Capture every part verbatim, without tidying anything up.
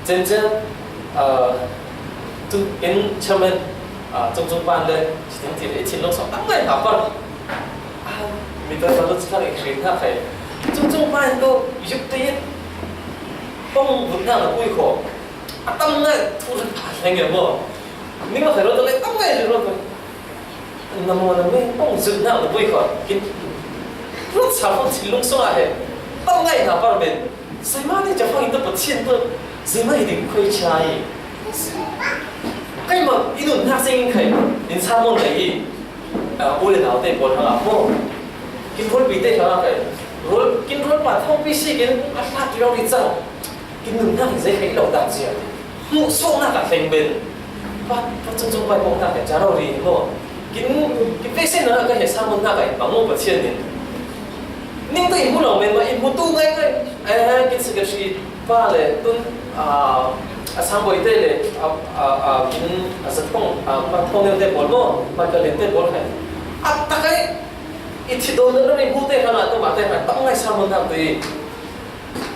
Chen chen, ah, tu in chairman, ah, Chung Chung pan le, chiting ti le, i thinlung sawk tam ngai hna par. Ah, mi tuan tuan tu chithang i hri hna khai. Chung Chung pan tu yuk te in pong vut hna na pui kho. A tam ngai thu rin pha hleng e maw. Ning a khai ro tu le tam ngai ri ro tu. Na maw na me pong zut hna na pui kho. Kin rut sa phong thinlung sawk a he. Tam ngai hna par ben. Zeimah nih cafang in tu Pathian tu zeimah hi ding khoi cha i. Keimah i nunnak zing in khai in sermon kai i, ah, u le nau te pawl hrangah maw, kin rualpi te hrangah khai rual, kin rualpa thawngpi si kin a hlat i rori cang. Kin nunnak in zei khai lo dan zia ti hmuh sawknak ah hleng ben. Pa, pa Chung Chung pai pawngnak he ca rori hi maw? Kin, kin veksen na ka he sermon hna ka in bang maw Pathian in. Ning tu in hmu lo men ma in hmu tu ngai ngai. Eh, kin secretary pa le tun, ah, a sangbawi te le, ah, ah, ah, kin a zathong, ah, pa thong te pawl maw, pa ka len te pawl khai. A takai i thi do na ri hmu te hna tu ma te hna tam ngai sermon hna tu i.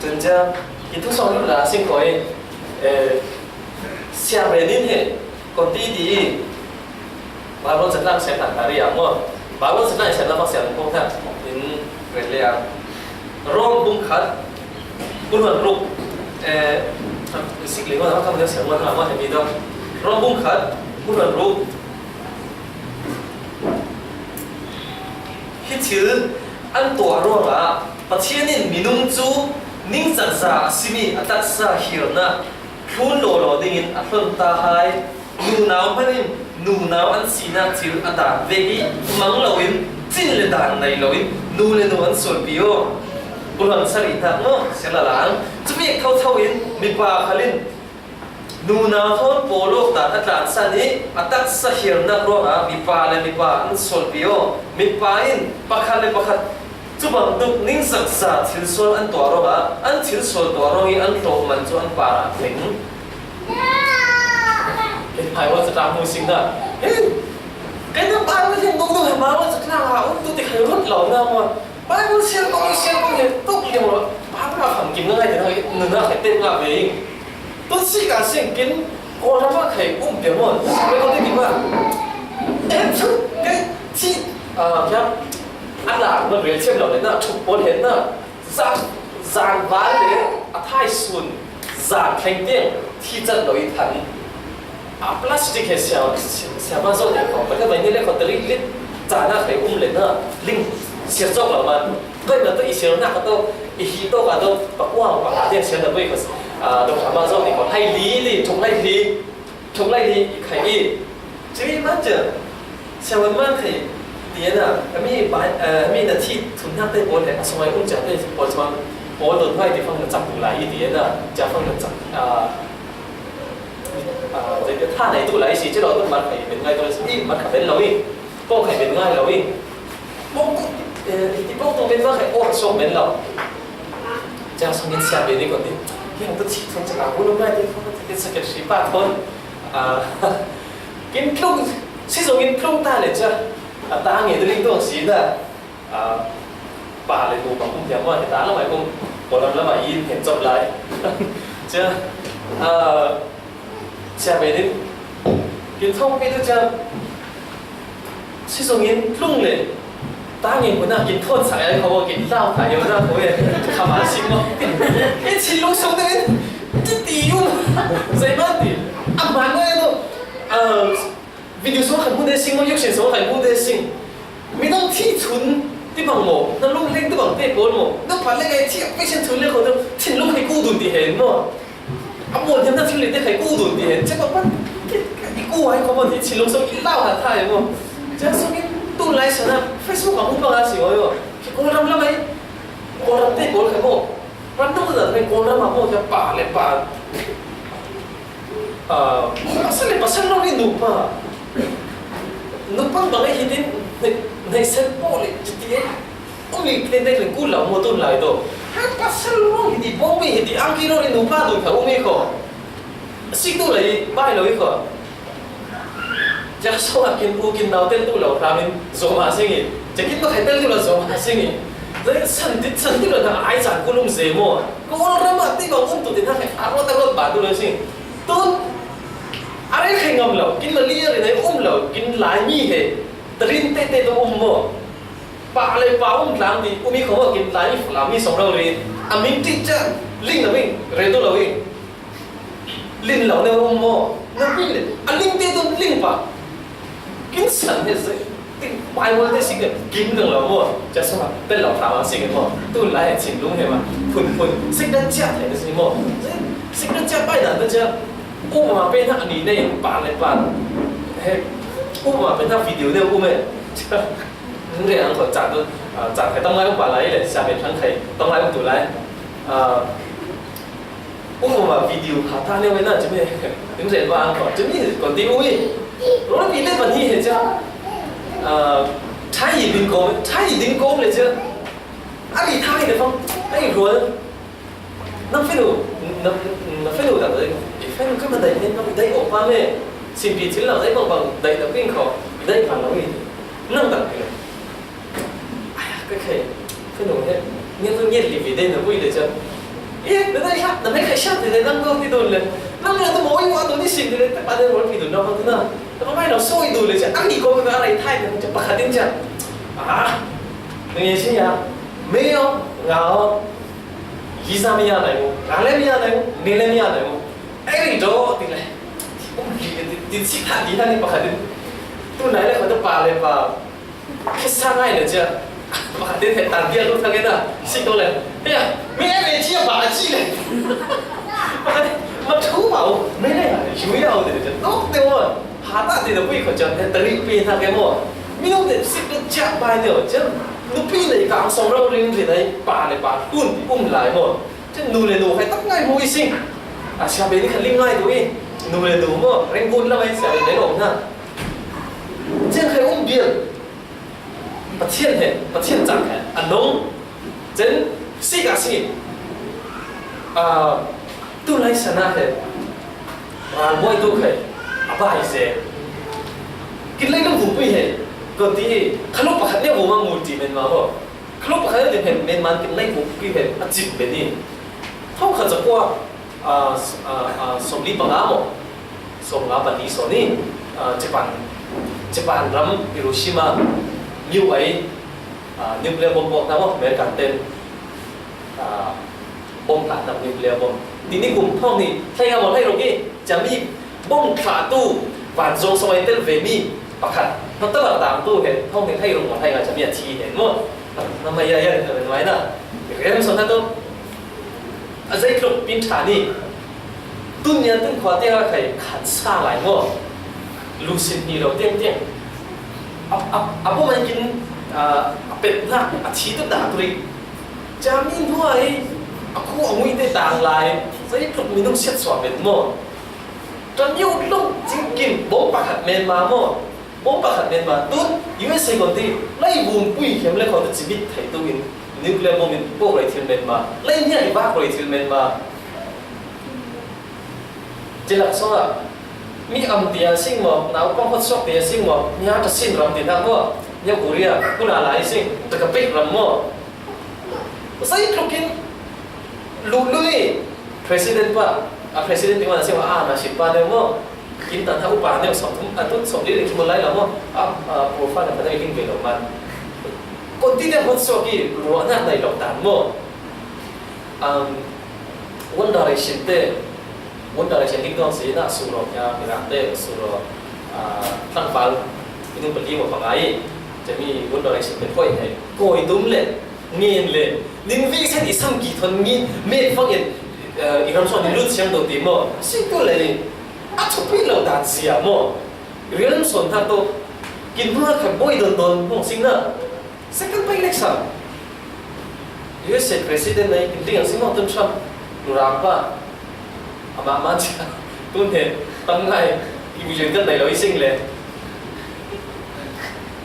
Tun cia, i thu sawng lut la sing koi, eh, Siam Ren in he, kon ti ti i, Bible zatlang siam hna ta ri ang maw. Bible zatlang siam na fak siam kong hna, in ren le ang. Rom bung khat, bung hluan ruk, eh, sik ling maw, kam siam maw, hna maw, he mi dong. Rom bung khat, bung hluan ruk. Hi thil an tuah ruangah Pathian in minung cu ningcakza a simi a taksa hirnak thlun lawlaw dingin a hlon ta hai. Nunau hmanh in nunau an sinak thil a dan vek i mang loin, cin le dan nei loin nu le nu an sualpi aw. Buhlan sarihnak maw, sianglalang. Cuvek thotho in mipa khal in nunau thawn pawlawk dan a tlansan i a taksa hirnak ruangah mipa le mipa an sualpi aw. Mipa in pakhat le pakhat cu bantuk ningzakza thilsual an tuah ruangah an thilsual tuah ruang i an hlawh man cu an parah tling. Kei Bible catlak hmu sing dah. Hei, kei tu Bible hin dungdung he Bible catlak ah um tu ti khai rut lo na maw. Bible sial kong, sial kong he tuk liang lo. Bible a famkim na ngai te na nuna khai tep nga ve. Tu si ka sing kin Kawlram ah khai um pia maw. Kei ko te ki ma. Em chu kei thi, ah, kya, a la ma rel thiam lo le na thuk pawl he na. Zan, zan val le a thai sun, zan thleng tiang thi cat lo i than. A plastic he sia, sia, sia ma zo te ko, pa ka bai ni le ko tari lit, zan a khai um le na, ling sia zo lo man. Kai na to i sia na ka to, i hi to ka to, pa kuang pa ka tiang sia na bui ko, a, do ka ma zo ni ko, hai li li, thuk hai li. Thuk lai hi i khai i. Cumi man cu, siaman man khai ti na, a mi bai, a mi na thi thumnak te pawl he, a sawai um cia te pawl chuan, pawl don hmai ti fang na cak tu lai i ti na, cia fang na cak, a, a, zei te tha nei tu lai si, ci lo tu mar khai ben ngai tu lai si, i mar khai ben lo i, pawng khai ben ngai lo i. Pawng tu, eh, i pawng tu ben mar khai aw sawk ben lo. Cia sawng in siam ben i ko ti. Hiang tu thi thum cak a bu lo ngai ti fang na ti sakit si pa thon. Ah, kin tlung, si zong in tlung ta le cia. A ta nge tu ling tuang si na. Ah, pa le bu bang kum tiang ma, ta lamai kum, Kawlram lamai in hen cop lai. Cia, ah, cia ve din. Kin thong pi tu cia. Si zong in tlung le. Ta nge mu na kin thon sa ai ko kin lau ta yo na ko e. Kha ma si mo. E chi lu song de. Ti ti yu. Zai ma ti. A ma no e no. Ah, Video sawng khat hmuh te sing maw, yuksin sawng khat hmuh te sing. Midang thi chun ti bang maw, na lungleng ti bang te pawl maw, na pa le ngai thi a patient chun le kho te thinlung khai ku dun ti hen maw. A maw hiam na thil le te khai ku dun ti hen. Che pa pa, i ku ai ko maw, ti thinlung sawng i lau ha tha e maw. Che sawng in tu lai sana Facebook a hmuh pa nga si oi maw. Ki Kawlram lam ai, Kawlram te pawl khai maw. Ram tu zat khai Kawlram a maw, che pa le pa. Ah, pasal le pasal lo ni nupa. Nupa bang hi tin, nei, nei sen po le, ti e. Om li pen dek le ku lau mo tun lai do. Ha pasal lo hi ti po mi hi ti ang ki lo ni nupa tu ka umi ko. Sik tu lai, bai lo i ko. Ja so a kin u kin nau tel tu lo ramin zo ma singi. Ja kin ba khai tel tu lo zo ma singi. San ti, san ti lo na ai zan ku lum ze mo. Ko ol rama ti ba um tu ti na ke. A ro ta ro ba tu lo sing. Tun. A re khe ngam lo. Kin la li a re na um lo. Kin lai mi he. Trin te te tu um mo. Pa le pa um tlang ti. Um i ko mo kin lai mi fla mi song lo re. A min ti cha. Ling lo ing. Re tu lo ing. Lin lo ne um mo. Na pi le. A ling te tu ling pa. Kin san he se. Ti Bible te si ke kin dang lo mo. Cha sa ma. Te lo ta ma si ke mo. Tu lai chin lung he ma. Phun phun. Sik da cha he si mo. Sik da cha pai da da cha. U ma pe na ni ne pa le pa. He. U ma pe na video ne u me. Cha. Nung re ang ko cha tu. Cha he tong lai u pa lai le. Sa pe thang he. Tong lai u tu lai. Uma video kha ta ne wena chumi. Dim zen ba ang ko chumi ko ti ui. Ro pi le ban hi he cha. Thai ding ko, thai ding ko le cha. A ri thai de fang. Ai ro. Nam fe lu, nam nam fe lu da de. Fe lu ka ma dai ne nam dai o pa me. Sin pi chil la dai bang bang dai da ping ko. Dai pa lo ui. Nam da ke. Ai ya, ka khai. Ka no he. Nge to nge li bi de na bui le cha. E, na dai ha, na me khai sha de le nang do ti do le. Nang le to mo i wa to ni sin de le, ta pa de ro ti do na ko na. Ta pa mai na so i do le cha. Ang ni ko ka rai thai na cha pa kha din cha. Ah. Nge si ya. Me yo, nga o. Yi sa mi ya dai mo. Nga le mi ya dai mo. Ne le mi ya dai mo. Ai ri do ti le. Ti si kha di na ni pa kha din. Tu nai le ko ta pa le pa. Khi sa ngai le chia. Pakhat in he tan dia lu thang ena. Si ko le. Ya, mi ai le chia ba chi le. Pakhat ma thu ma o. Mi le yu ya o de chia. Nok de o. Ha ta de de pui ko chia. He tari pi thang ke mo. Mi nok de si de chia ba de o chia. Nu pi le ka song rau ring ri dai pa le pa kun um lai mo. Chia nu le nu hai tak ngai mo i sing. A sia be ni khan ling ngai tu i. Nu le nu mo. Reng kun la mai sia be le lo na. Chia khai um bial. Pathian he, Pathian chang he, a nong, chen, si ka si. A, tu lai sana he, ral boi tu khai, a bai ze. Kin lai dong bu pui he, ko ti, kha lo pakhat ne bu ma mu ti men ma bo. Kha lo pakhat ne ti men, men man kin lai bu pui he, a chim be ni. Thong kha za kwa, a, s-, a, a, som li panga mo. Som nga pali so ni, a, Japan, Japan ram Hiroshima, New ai, a, nuclear bomb bom na mo, American ten, a, bomb thla tam nuclear bomb. Ti ni kum thong ni, thai nga mo thai ro ki, chami bomb thla tu, van zong so ai tel ve mi, pakhat. Na ta la dang tu he, thong ni thai ro mo thai nga chami a thi he mo. Na ma ya ya, na ma na. Rem so na to. A zei tluk pin tha ni. Tun nia tun khua te ha khai khan sa lai mo. Lu sin ni lo tiang tiang. A, a, a bu mai kin, a, a pet na, a thi tu da tu ri. Chami nuai, a khu a ngui te dang lai. Zei tluk minung siat sua pet mo. Tan yu tluk jing kin bom pakhat men ma mo. Bom pakhat men ma tun U S A kon ti lai vun pui khem le kon ti chimit thai tu in nuclear bomb in pok lai thil men ma. Lai nia i bak lai thil men ma. Chilak so a mi am tia sing mo, nau pang hot sok tia sing mo, nia ta sin ram ti na mo, nia Korea, kuna lai sing, ta ka pek ram mo. Sai tluk in lu lu ni president pa, a president ti ma na si ma a na si pa ne mo. Kin ta tha u pa ne som a tu som li le ki mo lai la mo. A, a profile na pa ne ling ve lo man. Kon ti ne hot so ki ro na nai lo tan mo. Um, One Direction te, One Direction ding dong si na su ro ya mi ra te su ro, a, tang pal. Inu pa li mo pa ngai. Chami One Direction te koi hai. Koi dum le. Ngin le, nin vi sen i sam ki thon ngi, me fang in, eh, i ram so ni lut siang do ti mo. Si tu le ni, a chu pi lo dan sia mo. Rian son tha to, kin ma kha boi don don mong sing na. Second by election. U S A president nei, kin ding sing mo tun Trump, lu ram pa. Ama ma cha, tun he, tang ngai, i bu yun kan nei lo i sing le.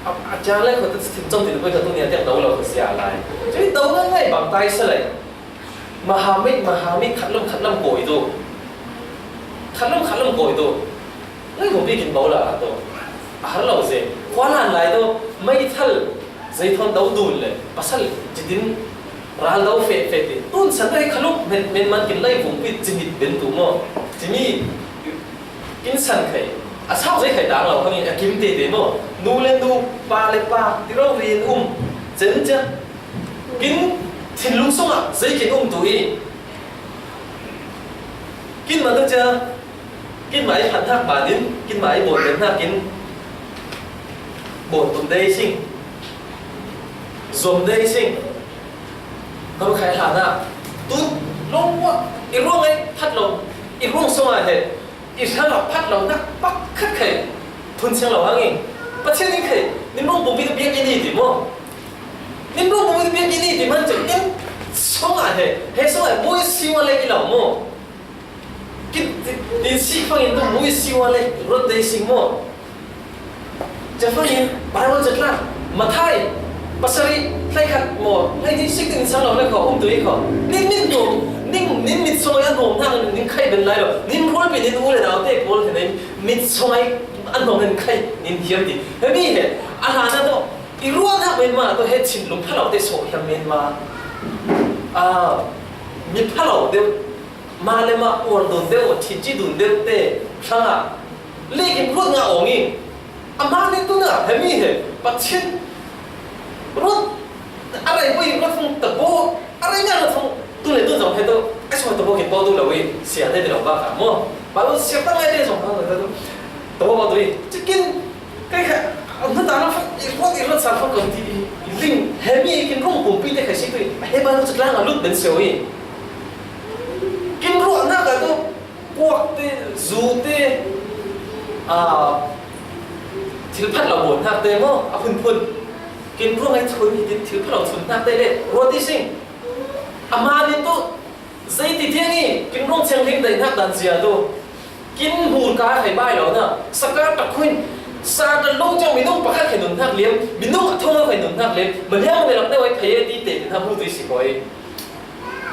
A, a cha le ko tu thim chom ti ko tu nia tiang do lo ko sia lai. Chu do ngai ngai bang tai sa lai. Mahamit, mahamit khat lam khat lam koi tu. Khat lam khat lam koi tu. Lai ko bi kin bo la tu. A har lo se. Khwa lan lai tu, mai thal. Zei thawn do dun le pasal citin ral do feh feh ti. Tun san dai khaluk men men man kin lai vung pi cimit ben tu maw. Cimi kin san khai. A sau zei khai dang lo kami a kim te te maw. Nu le nu, pa le pa, ti ro ri um. Zen ja. Kin thinlung sunga zei kin um tu i. Kin ma tu ja. Kin mai phan hak banin, kin mai bon den hakin. Bon tum dei sing. Zom dei sing. Ka khai hla na. Tu long wa, i ruang ai phat lo. I ruang song a he. I hla la phat lo na pak khat khai. Thun siang lo hangin. Pathian in khai. Nin ruang bumpi na biak ini ti maw. Nin ruang bumpi na biak ini ti man chin. In song a he. He song a bui siwa le i lo maw. Kin, tin si fangin tu mui siwa le rot dei sing maw. Ca fangin Bible ca tlang. Mathai, pasari, hlei khat maw, hlei di sik tin sang lo le kho, um tu i kho. Nin, nin tu, nin, nin mit song a nuam hang, nin khai ben lai lo. Nin rual pi nin u le nau te pawl te nei, mit song a nuam nin khai, nin hiam ti. He mi he, a hla na to, i rual na men ma, to he chin lung pha lo te so hiam men ma. A, mi pha lo te, ma le ma uar dun deuh, thin ci dun deuh te, thlang a. Lekin ruat nga awng in. A ma le tuna, he mi he, Pathian. Ruat, a rai pui ruat fung ta bo, a rai nga ruat fung, tu le tu zong he tu, a sung ta bo kin bo tu lo i, sia te te lo ba ka mo. Ba lo sia ta ngai te zong ka tu. Ta bo ba tu i, chicken, kai ka, a na ta na fa, i ruat, i ruat sa fa ko ti, i ling, he mi kin rung pum pi te kai si tu i, he ba lo chit lang a lut ben seo i. Kin ruahnak ah tu kuakte, zute, aa, thil phat lo buanhnak te maw, a phunphun. Kin ruang ai thun hi tin thil phat lo thunhnak te le ruat i sing. Amah nih tu zei ti tiang i kin ruang thianghlim daihnak dan zia tu. Kin hmur ka hei bai lo na, saka tak hun, sa ta lo ciang minung pakhat hei nunhnak liam, minung a thong hei nunhnak liam, maliang ne lak ne wai phei e ti te tin ha hmu tu i si koi.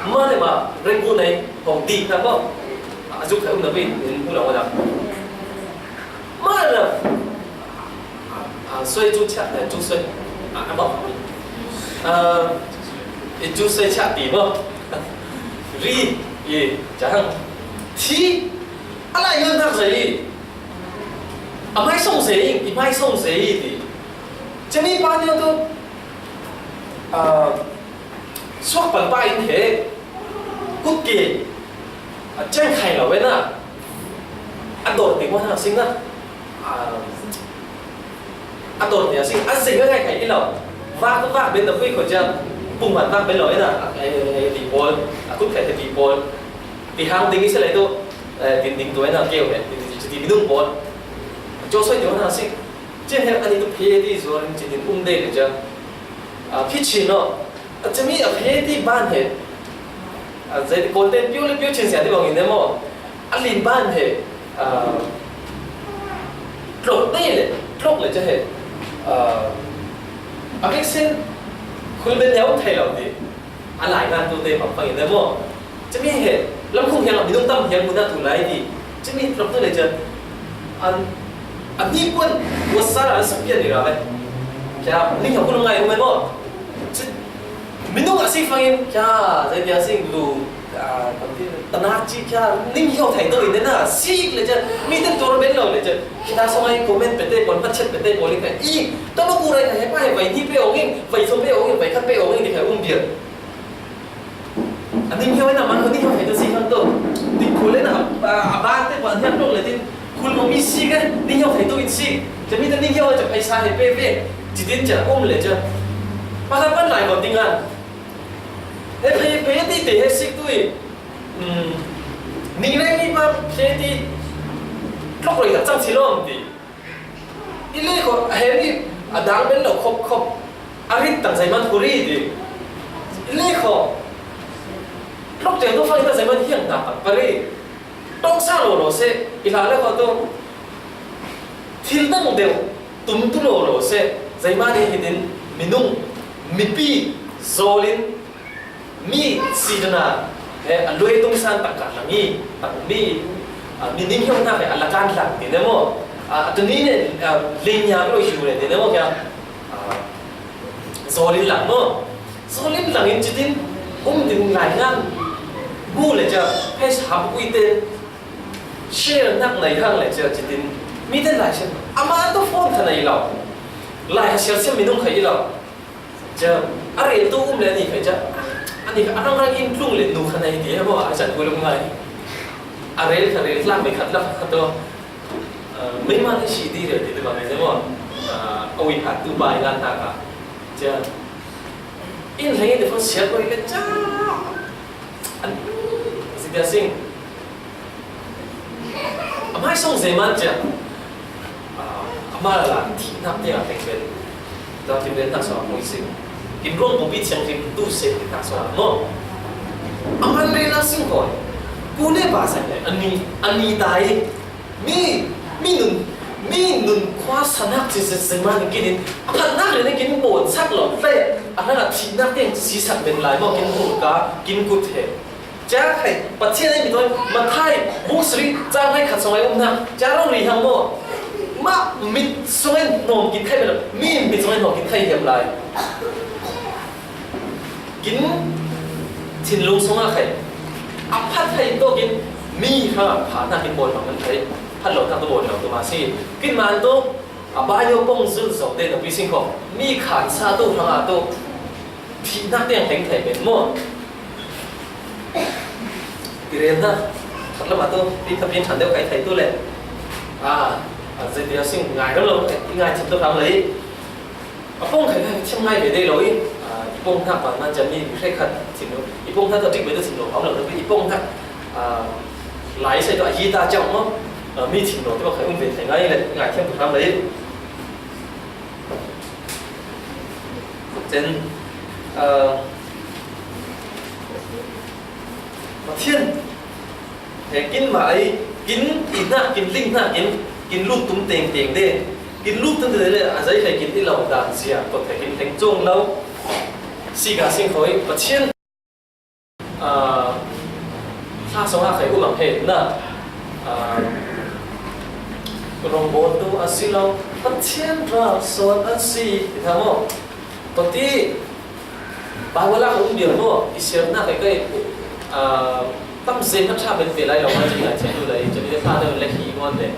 Mah le mah, renggu nei, hong dih hna maw? A zuk khai um lo in, in hmu lo na. Mah le, a, a, soi cu chiah, eh, cu soi. A, a, maw? A, i cu soi chiah ti maw? Ri, i, cang. Thi, a lai ngan nak zei. A mai song zei, i mai song zei ti. Cemi pa neu tu, a, suak pan pa in he kut ke a cheng khai lo wena a dor ti mo na sing na a dor ti a sing a sing a ngai khai i lo va ko va ben da pui ko ja pung van va ben lo wena a ti pol a kut khai ti pol ti hang ding i se lai to tin ding to wena keu he ti ti minung pol jo soi ti mo na sing chen he ani to phe ti zo rin chin um de ja a phi chin no A cemi a phe ti ban he. A zei ti konten piu le piu chin sia ti bang in demo. A lin ban he. A tlok te le, tlok le cha he. A a vek sen khul ben yau thai lo ti. A lai ngan tu te bang bang in demo. Cemi he, lam khung hiang a minung tam hiang mun a tu lai ti. Cemi tlok tu le cha. An, a ni pun, wasara a sapian ni ra ve. Kya, ni hiang khul ngai um mo. Minung a si fangin kya, zei dia sing lu, a, tana chi kya, ning hiau thai to in na, si le cha, mi ten tor ben lo le cha, kita so ngai comment pe te, kon pa chet pe te, ko le kai, i, to no ku rai kai pa he, vai ni pe ong in, vai so pe ong in, vai khat pe ong in, ni kai um bia. A ning hiau na man ko ning hiau thai to si kan to. Ti khul le na, a, a ba te ko an hiau to le tin, khul mo mi si ke, ning hiau thai to in si. Cha mi te ning hiau cha paisa he pe ve. Ci din cha um le cha. Pa ka pan lai ko ting an. He phei, phei ti te he sik tu i. Ning reng ni pa phei ti. Tlok roi ka chang si lom ti. I le ko he ni a dang ben lo khop khop. A rit tang zai man khuri ti. I le ko. Tlok te to fa ta zai man hiang ta pa ri. Tawngsa lo lo se, i hla le kho tu thil dang deuh tum tu lo lo se, zeimah nih hitin minung, mipi zawlin mi sitana he a luai tungsan takka hlang i tak mi, a, mi ning hiau hna he a lakan hlang ti ne maw? A, a tuni ne, a, linya lo hiu ne ti ne maw kya? A, Zawlin lang maw? Zawlin langin citin um ding lai hang. Bu le cia, hei hap uite share nak nai hang le cia citin. Mi te lai cia, ama tu phone kha nai lo. Lai kha share cia minung kha i lo. Cia, a rel tu um le ni kha cia. Ani kha a rang rang in tlung le nu kha nai ti he maw, a cia tu lum ngai. A rel kha rel lang mai khat la khat tu. Mei man si di rel ti tu ba mai cia maw. A ui khat tu bai lan ta ka. Cia. In hei de phone siat ko i ka cia. An, si dia sing. Amai song zeman cia. Ama la thi nak te a pek ben. La thi ben nak so a mui sing. Kin rong bu bi chiang kin tu se nak so a no. Aman re la sing ko. Ku ne ba sa ne. Ani, ani dai. Mi, mi nun, mi nun khua sa nak ci se se ma ni kin. A phat nak re ne kin bon sak lo. Te, a na thi nak te si sak ben lai mo kin bu ka, kin kut he. Cia khai, Pathian ei mi toi, Mathai, bu sri, cia khai khat song ai um na, cia rau ri hang mo. Ma mit song ai nom kin khai bela, mi mit song ai nom kin khai hiam lai. Kin thinlung song a khai. A phat khai to kin mi ha pha na kin bol ma man khai. Phat lo ta to bol lo to ma si. Kin man to, a ba yo pong zul zo de na pi sing ko. Mi khan sa to hang a to. Thihnak tiang hleng thei men maw? I relnak khat lamah tu, pi kha pian ṭhan deuh kai thei tu le. A, a, zeitia sing ngai rem lo, i ngai chim tu hram lei. A pawng khai khai chim ngai ve dei lo i, a, i pawng hnak pa nan cam i hre khat chim lo. I pawng hnak tu dik ve tu chim lo hram lo, i pawng hnak, a, lai sai tu a hi ta cam maw? A, mi chim lo tu khai um ve thei ngai le, ngai thiam tu hram lei. Cun, aa, Pathian he kin mah ei, kin i hnak, kin ling hnak in, kin lut tum teng teng de, kin lut tum teng teng de, a zei he kin i lo dan zia, ko he kin hleng cuang lo. Si ka sing khoi, Pathian Aa, thla song ah khai um ang he na, aa, rongbawltu a si lo, Pathian ral sawn an si, ti hna maw? Khuati Bible ah khai um vial maw? I siar hna khai kai, aa, tam zen hna ṭha men te lai lo, a cin lai chin tu lai, cun i thla deuh le hi ngon le.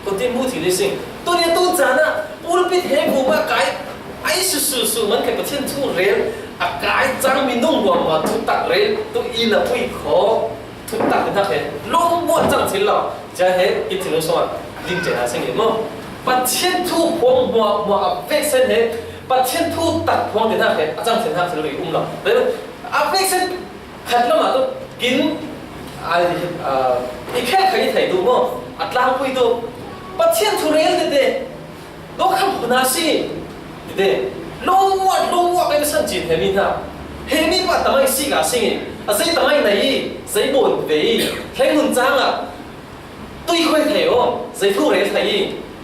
Khuati hmu thil i sing. Tuni tu caan ah pulpit he bu ah kai, ai su su su man khe Pathian thu rel, a kai cang minung huam huam thutak rel, tu i na pui kho, thutak hna he, lung buat cang thil lo, cia he, i thil song ah, ling cia sing i maw. Pathian thu huam huam huam a vek sen he, Pathian thu tak huam te hna he, a cang thil hna thil rui um lo. A vek sen, Khat lamah tu kin, a, a, i khelh kha i thei tu maw? A tlangpui tu Pathian thu rel tete, dawkham hun a si tete, lungmuat, lungmuat kan san cin he mi hna. He mi pa tamai si ka sing i, a zei tamai nei i, zei bawn ve i, hleng nun cang ah, Tuikhoi thei aw, zei thu rel thei i,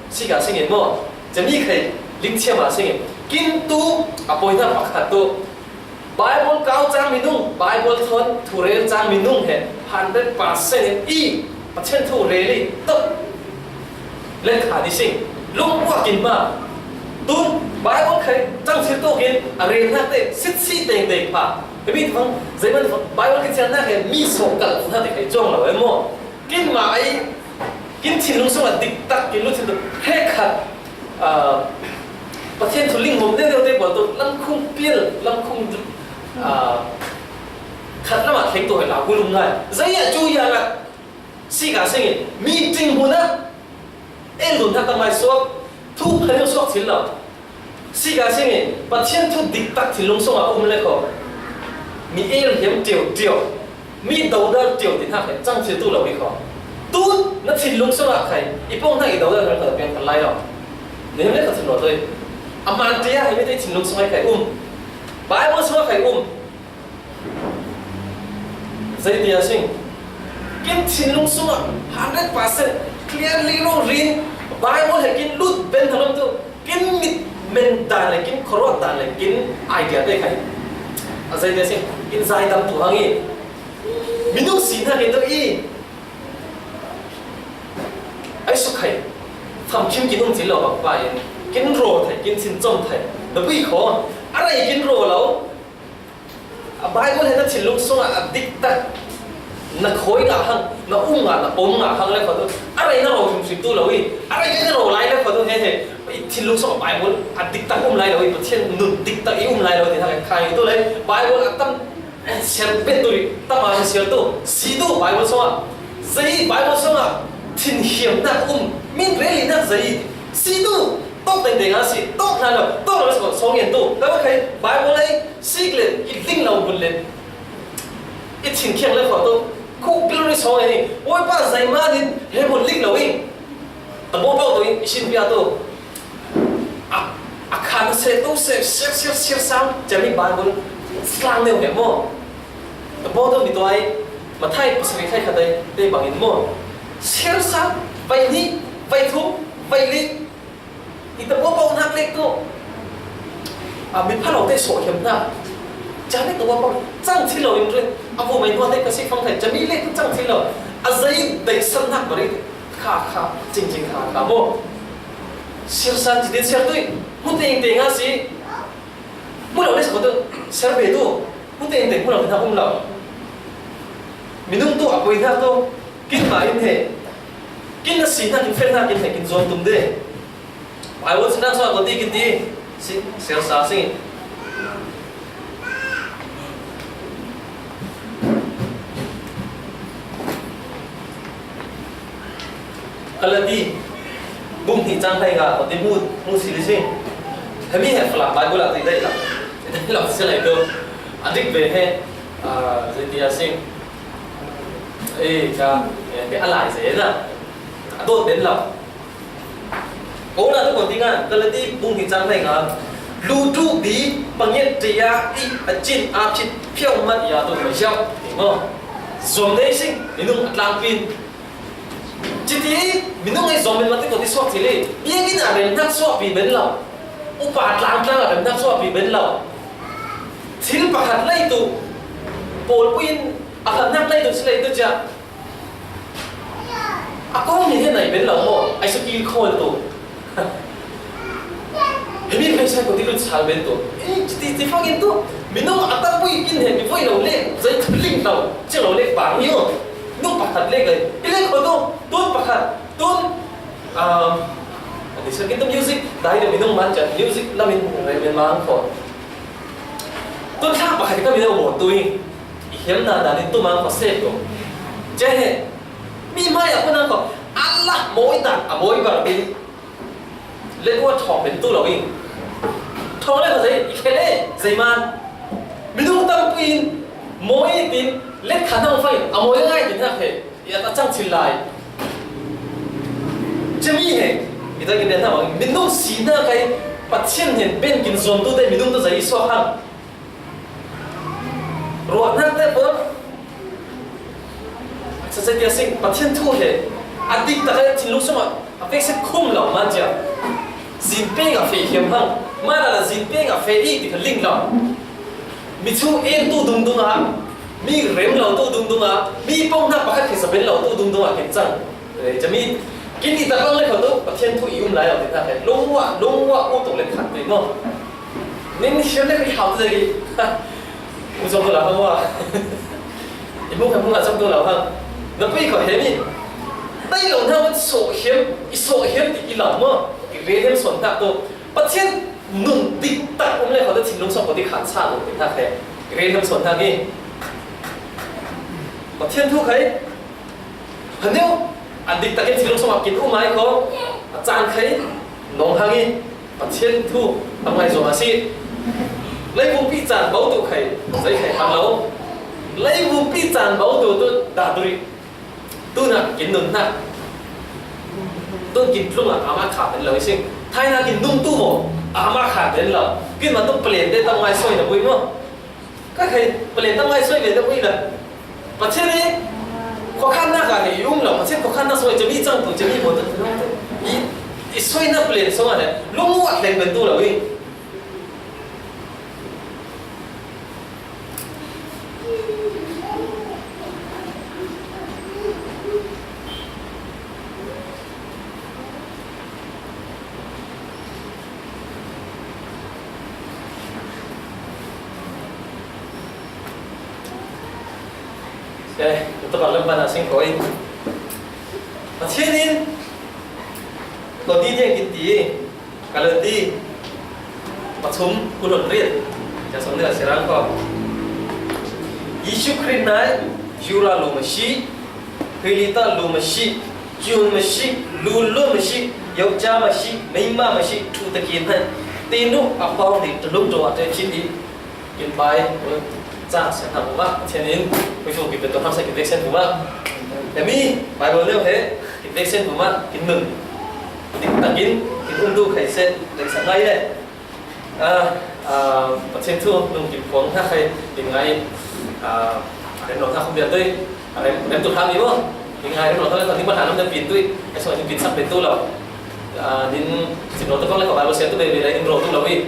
si ka sing in maw? Cami khai, lingchia ma sing in. Kin tu, a poi hna pakhat tu. Bible kau cang minung, Bible thon, thu rel cang minung he, hundred percent in i, Pathian thu rel i, tuk. Leng kha ni sing, lungpuak in ma. Tun, Bible khai, cang thil tuk in, a rel hnak te, sit si teng teng pha. Kami tu fang, zei man tu fang, Bible kin sian hnak he, mi sawh kal hna te khai cuang lo, e maw? Kin mah ei, kin thinlung sungah diktak kin lut hin tu, he khat, aa, Pathian thu ling ngom deuh deuh te pawl tu, lamkhung pil, lamkhung, aa, khat lamah thleng tu hoi la, gu lum ngai. Zei ah cu ya ngat, si ka sing in, meeting hmun ah, el dun hna tamai suak, thu phal suak thil lo. Si ka sing in, Pathian thu diktak thinlung sungah um le kho. Mi el hiam ṭio ṭio, mi dodal ṭio ti hna kha cang thil tu lo i kho. Tu na thinlung sungah khai, i pawng hna i dodal hna kha piang kha lai lo. Na hiam le kha thin lo toi. A man ṭia hi mi te thinlung sungah khai um. Bible sungah khai um. Zeitia sing? Kin thinlung sungah hundred percent clearly rori Bible he kin lut ben thalam tu kin mit men dan le kin khorot dan le kin idea te khai. A zeitia sing? Kin zaidam tu hang i minung si hna kin tu i Ai su khai, famkim kin um cil lo bak pa in, kin raw thai, kin thin com thai, na bui kho, A rei kin raw lo. A Bible he na thinlung sungah a diktak na khawi ngah hang, na um ngah, na pom ngah hang le khaw tu. A rei na raw hrimhrim tu lo i. A rei na raw lai le khaw tu he he. I thinlung sungah Bible a diktak um lai lo i. Pathian nun diktak i um lai lo ti hang khai tu le. Bible a tam siar bet tu i. Tam a siar tu. Si tu Bible sungah. Zei Bible sungah. Thin hiam na um. Min rel i na zei. Si tu. Tawk tengteng a si, tawk hna lo, tawk lo sawng, sawng en tu. Ka va khai, Bible ei, sik le, i ding lo bun le. I thin khiang le khaw tu. Khuk bil ri sawng en i, oi pa zai ma din, he bun lik lo i. Ta bo pau tu i, i sin pia tu. A, a khan se tu se, sir, sir, sir sang, jami Bible, slang neu he mo. Ta bo tu mi tu ai, ma thai, pasari thai khatai, te bangin mo. Sir sang, vai ni, vai thu, vai lik, I ta pawpaw hnak lek tu. A mi pha lo te sawh hiam hna. Ca lek tu pawpaw cang thil lo in rin. A vo mai hnuah te ka si fang thai. Ca mi lek tu cang thil lo. A zei dei san hnak bari. Kha kha. Cing cing kha kha mo. Sir san ci din sir tui. Mu teng teng a si. Mu lo le sa tu. Sir be tu. Mu teng teng mu lo hna um lo. Minung tu a poi hna tu. Kin ma in he. Kin na si hna kin fel hna kin he kin zuam tum de. Ai, what's the next one? Kau ti kiti. Si, sial sa si. Galati bung hnih cang hlei nga kau ti mu, mu si li si. Hemi he Falam Bible ah ti dai la. Dai la si lai tu. A dik ve he, ah, zei ti a si. Eh, ka, eh, ke a lai zei na. A dot den la. Ko na tu ko ti nga, Galati bung hnih cang hlei nga. Lu tu bi pangiat tia i a cin a phit phiau mat ya tu ma yau. Ti mo. Zom dei sing, minung a tlang pin. Citi, minung ei zom min mati ko ti suak cili. Biakin a rem nak suak pi ben lo. Upa tlang tlang a rem nak suak pi ben lo. Thil pakhat lei tu. Paul puin a khat nak lei tu, si lei tu cia. A kong ni he nai ben lo mo, ai su ki khol tu. He mi khai sai ko ti lut sal ben tu. Eh, ti, ti fangin tu. Minung a tak pui kin he mi voi lo le, zai ling lo, ci lo le bang yo. Nu pakhat le kai. I le ko tu, tun pakhat, tun, um, ani sa kin tu music, dai do minung man cia music lamin rai men mang ko. Tun thang pakhat ka minung mo tu i. I hiam na dan in tu mang ko se ko. Cia he. Mi mai a ko nang ko. Allah moi dan, a moi bar bi. Le ko thawng ben tu lo i. Thawng le ko zei, i khele, zei man. Minung tam puin, moi tin, le khan hong fai, a moi ngai tin hak he. I a ta cang thil lai. Cia mi he, i ta kin den hna bang, minung si hna kai, Pathian hin ben kin zuam tu te, minung tu zei i suak hang. Ruahnak te pawh a cacai tiang sing, Pathian thu he a dik tak a thinlung sungah a pek sek khum lo man cia. Zin peng a feh hiam hang, mah la zin peng a feh i ti kha ling lo. Mi thu en tu dung dung ah, mi rem lo tu dung dung ah, mi pawng hna pakhat khi saben lo tu dung dung ah ken cang. Eh, cami, kin i tak bang le kho tu, Pathian thu i um lai lo ti hna khe. Lungwa, lungwa, u tuk le khat te mo. Nin hiam le i hau te i. U zong la hau wa. I mu kha mu la zong tu la ha. Na pui kho he mi. Tai lo na wan so hiam, i so hiam ti i la mo. I re hiam son ta tu. Pathian nun dik tak um le kho tu thinlung so kho ti khan sa tu ti hna khe. I re hiam son ta ni. Pathian thu khai. Haneu, a dik takin thinlung sungah kin um ai ko, a caan khai, nong hang i, Pathian thu, a ngai zong a si. Leivumpi caan bo tu khai, zei khai hang lo. Leivumpi caan bo tu tu, da tu ri. Tu na, kin nun na. Tu kin tlung a, ama kha den lo i sing. Thai na kin nung tu mo, ama kha den lo. Kin ma tu plen de tam ngai soi na bui mo. Ka khai, palen tam ngai soi ve deuh i la. Pathian i, khuakhannak ah hi i um lo. Pathian khuakhannak soi, cami cang tu, cami maw tu, i, i soinak palen song ah le, lung u a thleng ben tu lo i. Eh, tua bang lam pana sing koi. Pathian in, tua di dia kiti, Galati, pathum, kul hon riet, ja song dia sirang ko. Jesu Khrist nai, Jura lu masi, Pilita lu masi, Jun masi, lu lu masi, yau ja masi, meima masi, thu takin hai. Tinu, apau di, telung doa te chiti. Kin pai, cak sian hak umat, Pathian in, puifu kin petu hamsa kin veksen umat. Emi, Bible leu he, kin veksen umat, kin nun. Dik takin, kin undu khai se, dik sa ngai le. Ah, ah, Pathian thu, nung kin puang ha khai, kin ngai, ah, ren nong ha khum bian tui. Rem, rem tu tham ni bo. Kin ngai rem lo tham ni ma tham nam pin tui. Ai song pin sak pin tu lo. Ah, din, sin lo tu kong le ko Bible sia tu be be le in ro tu lo i.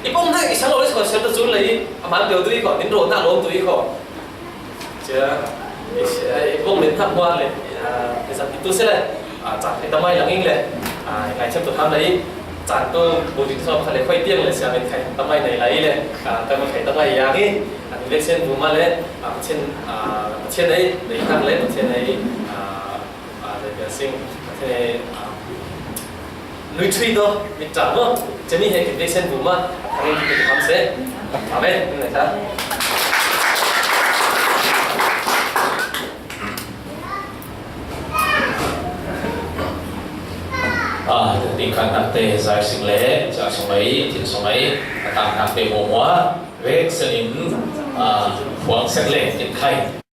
I pom na i sa lo le ko sia tu zun le i. Aman pio tu i ko, din ro na lo tu i ko. Sia, i pom le tham wa le. Ah, i sa tu se le. Ah, cak i tamai lang ing le. Ah, ngai chem tu tham le i. Cak tu bu jing so kha le khoi tiang le sia ben khai tamai nei lai le. Ah, tamai khai tamai yang i. Ah, veksen bu ma le. Ah, Pathian, ah, Pathian ei, nei hak le, Pathian ei, ah, ah, le bia sing, Pathian ei, ah, nui thui to, mit tang mo, Pathian ei he kin veksen bu ma, ah, rin kin ham se. Amen. Nei ta. Ah, ding khat nak te zai sing le, zai song ei, tin song ei, atang nak te mo mo, veksen in, ah, puang sek le, tin khai.